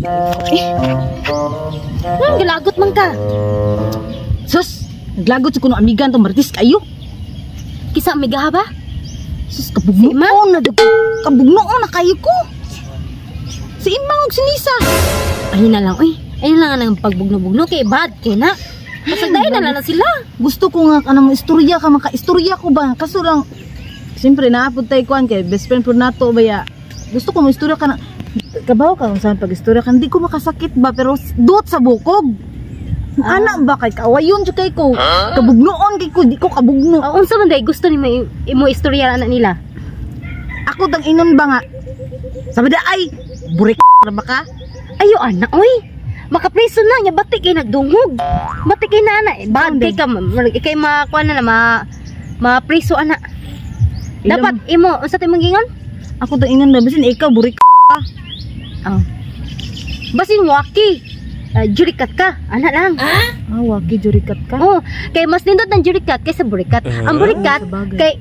Eh. Nang gilagot man ka. Sus, naglagot sa kuno amigan to Martis kayo. Kisa amiga ba? Sus, kabugnoon na dako. Kabugnoon na kayo ko. Si Imang ug si Nisa. Ayun na lang, uy. Ayun lang ang pagbugno-bugno kay bad kay na. Basta dahil na lang na sila. Gusto ko nga kanang istorya ka, maka-istorya ko ba? Kaso lang siyempre naapod tay kuan kay best friend pud nato ba ya. Gusto ko mo istorya ka na kabaw ka kung saan pag istorya ka, hindi ko makasakit ba, pero duot sa bukog. Anak ba kay kawayon jud kay ko. Kabugnoon kay ko, di ko kabugno. Oh, unsa man day gusto nimo imo istorya na nila? Ako tang inon ba nga? Sabi da ay, burik na ba ka? Ayo anak, oy. Makapreso na nya, bati kay nagdungog. Bati kay na ana, eh, bad kay ka ikay makuan na na ma mapreso ana. Dapat imo unsa tay mong? Ako tang inon ba bisin ikaw burik. Oh. Basin waki. Jurikat ka, ana lang. Ah, waki jurikat ka. Oh, kay mas nindot ng jurikat kaysa burikat. Ang burikat Sabagay. kay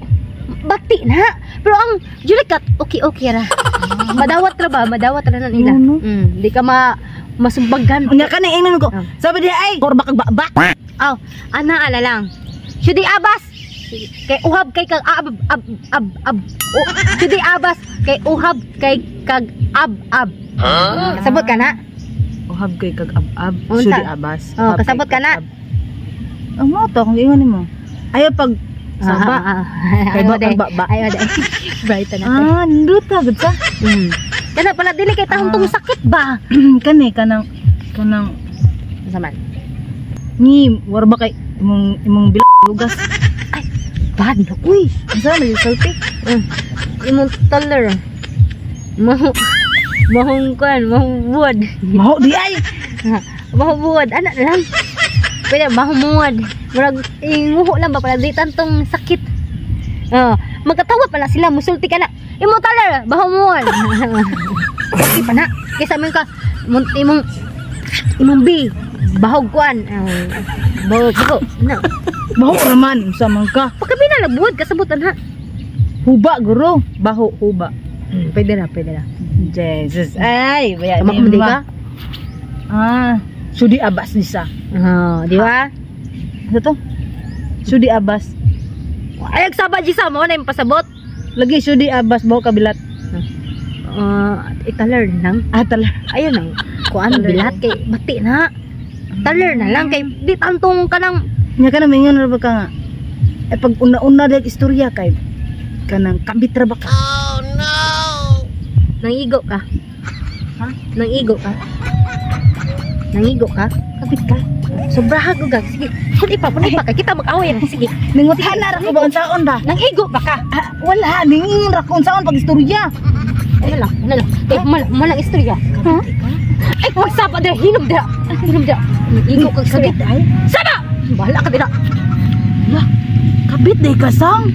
bati na. Pero ang jurikat okay okay ra. Madawat ra ba? Madawat ra na nila. No, no. Di ka ma masumbagan. Unya ka nang inon ko. Ah. Sabi di ay, korba kag bakbak. Aw, ana ala lang. Syudi abas. Kay uhab kay kag ab ab ab ab. O, syudi abas kay uhab kay kag ab ab. Kasabot ka na? Uhab kay kag ab-ab, Unsa? sudi abas. Oh, Uhab kay kasabot ka na. kag ab. Ang mo to kung ingon nimo. Ayaw pag saba. Ah. Kay Ayaw ba day. kag bakbak. Ayaw day. Bright na. Ah, nindot ka gud sa. Kana pala dili kay tahong tong sakit ba? Kani kanang kanang Unsa man? ni war ba kay imong imong bil lugas. Bad na uy. Unsa man yung sulti? Imong taller. Mahu mahong kuan, mahong buwad. Maho di ay. Mahong buwad ana lang. Pwede mahong muwad. Murag inguho lang ba pala di tantong sakit. Oh, magkatawa pala sila, musulti ka na. Imong taller, mahong muwad. Okay pa na. Kaysa mo ka imong imong imong B bahog kuan. Oh, bahog ko. Na. Maho raman unsa man ka? Pagkabina nagbuwad kasabutan ha. Huba guro, baho huba. Pwede na, pwede na. Jesus. Ay, baya Tama di ko ma. ka? Ah, sudi abas ni sa. Oh, di ba? Ano to? Sudi abas. Ay, nagsaba Jisa mo na yung pasabot. Lagi sudi abas baho kabilat. Italer na lang. Ah, tala. Ayun ang kuan bilat kay bati na. Taler na lang kay di tantong kanang Nya ka na mingon ra ba ka nga? Eh pag una-una dahil istorya kay kanang kabit ra ba ka? Nangigo ka. Ha? Nangigo ka. Nangigo ka? Kabit ka. Sobraha ko gag. Sige, pun ipa kay kita mag-away na. Sige. Ningutana ra ko ba unsaon ba? Nangigo ba ka? Ah, wala, ningingon ra ko unsaon pag istorya. Ano lang, ano lang. Kay malang istorya. Ha? Ay, magsaba dira, hinom dira. Hinom dira. Nangigo kag istorya. Kabit ay. Saba! Bahala ka dira. Lah, kabit day ka sang.